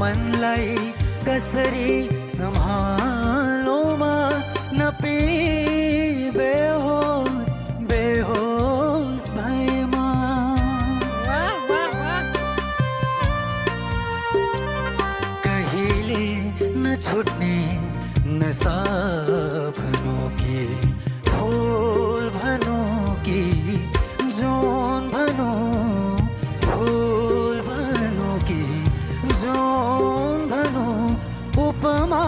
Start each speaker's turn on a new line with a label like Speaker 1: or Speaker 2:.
Speaker 1: मनलाई कसरी सम्हालौँ नपी बेहोस बेहोस भएमा कहिले नछुट्ने नसा भनौँ कि फूल भनौँ कि जौन भनौँ फूल भनौँ कि जौन भनौँ उपमा